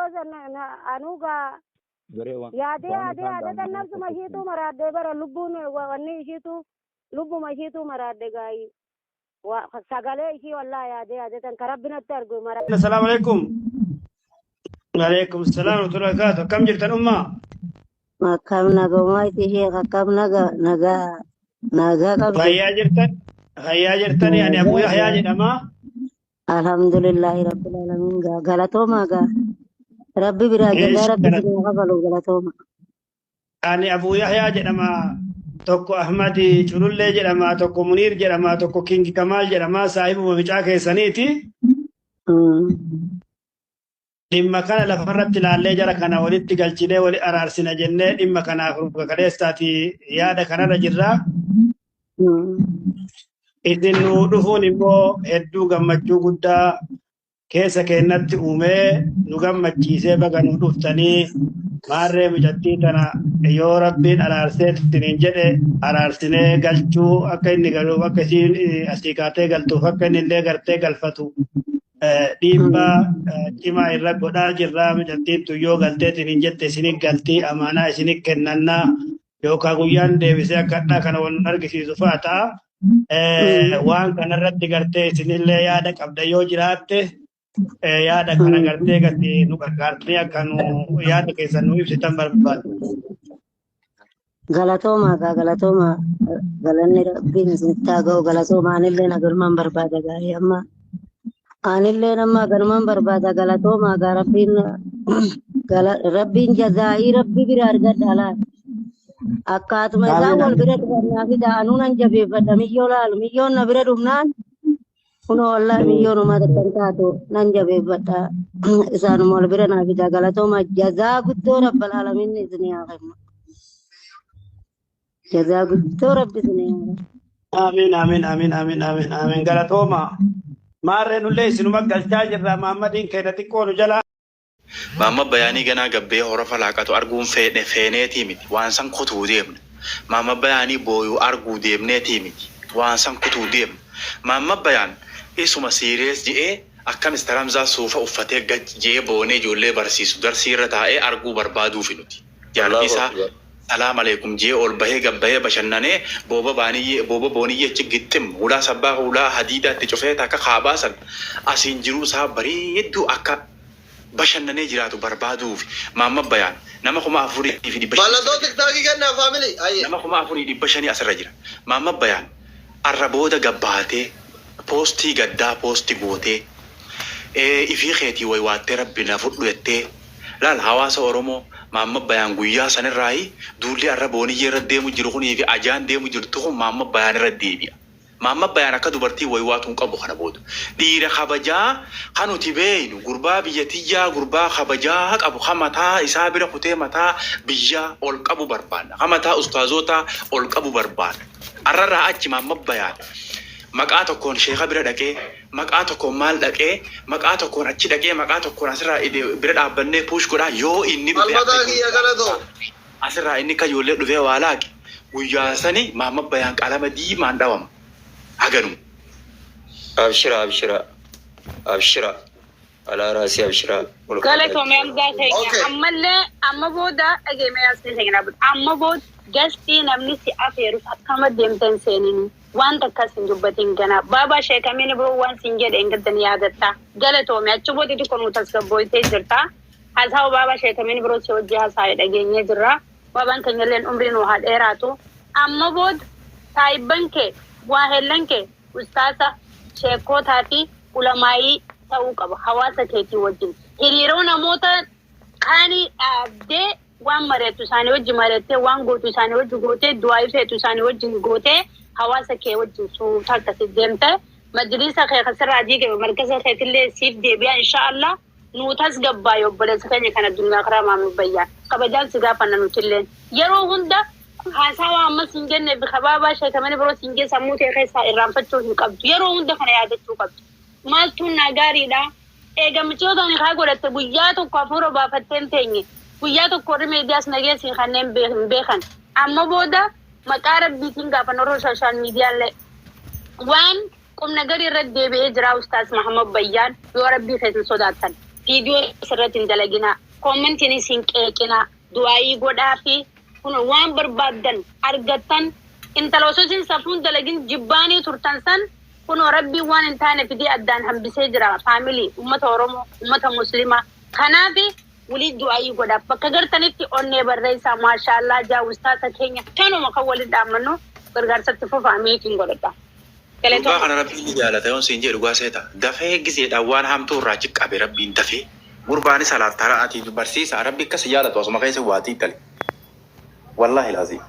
Yeroo san anuu gaa Garee waan yaadee waan yaadee isaan yaadee tan daa'imman nafsuma keessatti ishiituu maraadde bara lubbuun wanni ishiituu lubbuma ishiituu maraadde gaayii. Sagalee ishii wallaahi yaadee yaadee tan ka rabbi natti argu mara. Assalamu alaikum. Alaikum salam wa rahmatullahi wa barakatuh. Akkam jirtan ummaa? Akkam nagaumaa itti ishee akkam naga nagaa nagaa qabdu. Fayyaa jirtan? Fayyaa jirtanii? Ani Abuu Nagaa Yahyaa jedhama. Alhamdulillahi rabbil alamin gaa galatooma gaa rabbi biraa jazaa Eesh rabbi gara isin haa kafalu galatooma. Ani Abuu Yahyaa jedhama. Tokko Ahmad Culullee jedhama. Tokko Muniir jedhama. Tokko King Kamaal jedhama. Saahibuma micaa keessaniiti. Dhimma kana lafarratti ilaallee jara kana walitti galchinee wali araarsina jennee dhimma kanaaf ruga kaleessaati yaada kanarra jirra. Isin nu dhufuun immoo hedduu gammachuu guddaa keessa keennatti uumee nu gammachiisee baga nu dhuftanii maarree mucattii tana yoo rabbiin araarsee isiniin jedhe araarsinee galchuu akka inni galuuf akka isiin asii kaatee galtuuf akka inni illee gartee galfatu dhiibbaa cimaa irra godhaa jirra. Mucattiin tun yoo galtee isiniin jette isinii galtii amaanaa isinii kennannaa yookaan guyyaan deebisee akka hadhaa kana wal argisiisu fa'a ta'a. Waan kanarratti gartee isinillee yaada qabda yoo jiraatte yaada kana gartee gadi nu gargaartanii akka nu yaada keessan nu ibsitan barbaada. Galatooma gaa galatooma galanni rabbiin isinitti haa ga'u galatooma anillee nagalumaan barbaada gaarii amma anillee amma galumaan barbaada galatooma gaa rabbiin rabbiin jazaa'ii rabbi bira argadha laal akkaatuma isaan Amiin wal amiin. bira dhufan naa fida anuu nan jabeeffadha miyyoo laalu miyyoon na bira dhufnaan kunoo wallaahi miyyoon umaa takka hin taatu nan jabeeffadha isaanuma wal bira naa fida galatooma jazaa guddoo rabbal aalamiin isinii haa kennu. Jazaa guddoo rabbi isinii haa kennu. Amiin amiin amiin amiin amiin amiin galatooma. Maarree nullee isinuma galchaa jirra Mahammadiin keenya xiqqoo nu jalaa. Maamma Bayaanii ganaa gabbee horofa laaqatu arguun feedhe feeneetii miti. Waan san kutuu deemna. Maamma Bayaanii booyu arguu deemneetii miti. Waan san kutuu deemna. Maamma Bayaan isuma serious je'ee akka Mister Hamzaa suufa uffatee gaj je'ee boonee ijoollee barsiisu darsii irra taa'ee arguu barbaaduufi nuti. Jaartii Allahu isaa Akbar. Salaam aleekum je'ee ol bahee gad bahee bashannanee booba baaniyyee booba booniyyee achi gixxim hulaa sabbaa hulaa hadiidaa itti cufee takka kaabaa san asiin jiruu isaa bareedduu akka bashannanee jiraatu barbaaduufi. Maammad Bayaan nama 4,500 Mallattoo asirra jira. tiktaakii kennaa family. Ayyee. Nama 4,500 asirra jira. Maammad Bayaan arra booda gad baatee poostii gaddaa poosti gootee ifii keetii waywaattee Rabbi na fudhu jettee laal hawaasa Oromoo Maammad Bayaan guyyaa sanirraayi duulli arra Booniyyee irra deemu jiru kunii fi ajaan deemu jirtu kun Maammad Bayaan irra deebi'a. Maamma Bayaan akka dubartii waywaatu hin qabu kana booda. Dhiira kabajaa ka nuti beeynu gurbaa biyya tiyyaa gurbaa kabajaa qabu ka mataa isaa bira kutee mataa biyyaa ol qabu barbaanna. Ka mataa ustaazootaa ol qabu barbaanna. Arrarraa achi Maamma Bayaan maqaa tokkoon sheeka bira dhaqee maqaa tokkoon maal dhaqee maqaa tokkoon achi dhaqee maqaa tokkoon asirraa bira dhaabbannee push godhaa yoo inni dhufee akka Falmataa kiyya ijoollee galatoo. Asirraa inni akka ijoollee dhufee waa laaqe guyyaa sani Mahammad Bayaan qalama diimaan dhawama. Haganuma. Abshira abshira abshira alaa raasii abshira ulfaadhaa Galatoomi Hamzaa keenya. Okay. Ammallee amma booda dhageemee yaasni keenya dhaabbatu. Amma booda gastii namni si afeerus akkama deemtan seenini. Waan takkas hin dubbatin ganaa. Baabaa sheekamiin biroo waan sin jedhe hin gaddan yaadatta. Galatoomi achi booda xiqqoo nu tasgabbooytee jirta. Haasawa baabaa sheekamiin biroo si wajji haasaaye dhageenyee jirra. Baabaan keenyalleen umrii nuu haa dheeraatu. Amma booda saahibban kee, waahellan kee ustaasa, sheekkootaa fi ulamaa'ii ta'uu qaba hawaasa keetii wajjin. Hiriiroo namoota kaanii dhaabdee waan mari'attu isaanii wajji mari'attee, waan gootu isaanii wajji gootee, du'aa'ii feetu isaanii wajjin gootee hawaasa kee wajjin suuta akkasi deemte majliisa kee ka sirraa diigame markaza keetillee siif deebi'a inshaa Allah. Nuu tasgabbaayi obboleessa keenya kan addunyaa karaa Maamud Bayyaan. Kabajaan si gaafanna nutilleen. Yeroo hunda haasawaa amma siin jennee fi kabaabaa sheekamani biroo siin jee sammuu tee keessaa irraanfachuu hin qabdu. Yeroo hunda kana yaadachuu qabdu. Maaltuun naa gaariidha? Eega miciyoo nikaa godhatte guyyaa tokko hafuura baafattee hin teenye. Guyyaa tokko warri meediyaas nagee siin kanneen hin beekan. Amma booda maqaa rabbiitiin gaafanna warra sooshaal miidiyaallee. Waan Qumnagarii irra deebi'ee jiraa Ustaaz Mahammad Bayyaan yoo Rabbii keessan sodaattan. Viidiyoo asirratti hin dalaginaa. Koomentiinis hin qeeqinaa. Du'aayii godhaa fi kun waan barbaaddan argattan intala osoo isin safuun dalagin jibbaanii turtan san kunoo rabbiin waan hin taane fidee addaan hambisee jira faamilii ummata Oromoo ummata Muslimaa kanaaf wulii du'aayii godhaaf bakka gartanitti onnee barreessaa maashaallaa jaa ustaasa keenya kanuma kan waliin dhaammannu gargaarsatti fufaa miitiin godhadha. Dhugaa Galatooma. kana rabbiin ni jaalata yoon siin jedhu dhugaa seeta. Dafee gizeedhaan waan hamtuu irraa achi qabe rabbiin dafee. Gurbaanis alaaf taraa ati barsiisa rabbi akkas jaalatu asuma keessa waatii tale. Wallaahi laazim.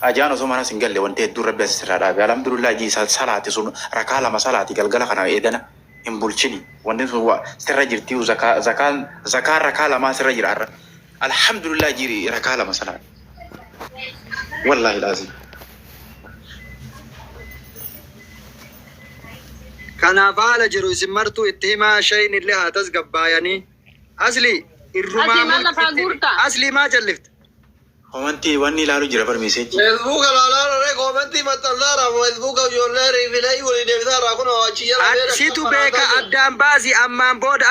Ajaan osoo manas hin galle wanti hedduun rabbi as irraa dhaabe. Alhamdulillah jii salaati sun rakaa lama salaati galgala kana eedana hin bulchini. Wanti sun sirra jirti zakaa zakaan zakaan rakaa lamaa sirra jira har'a. Alhamdulillah jii rakaa lama salaati. Wallaahi laazim. Kanaaf haala jiru isin martuu itti himaa shayin illee haa tasgabbaayanii. Asli irrumaa Asii maal lafaa mul'itti. guurta? Asli maa jallifte? Wanti wanni ilaalu jira barmeeseeji. Feesbuuka laalaa koomentii maxxansaara feesbuuka ijoollee riifilee walii deebisaara kun achi jala Situ beeka addaan baasi ammaan booda.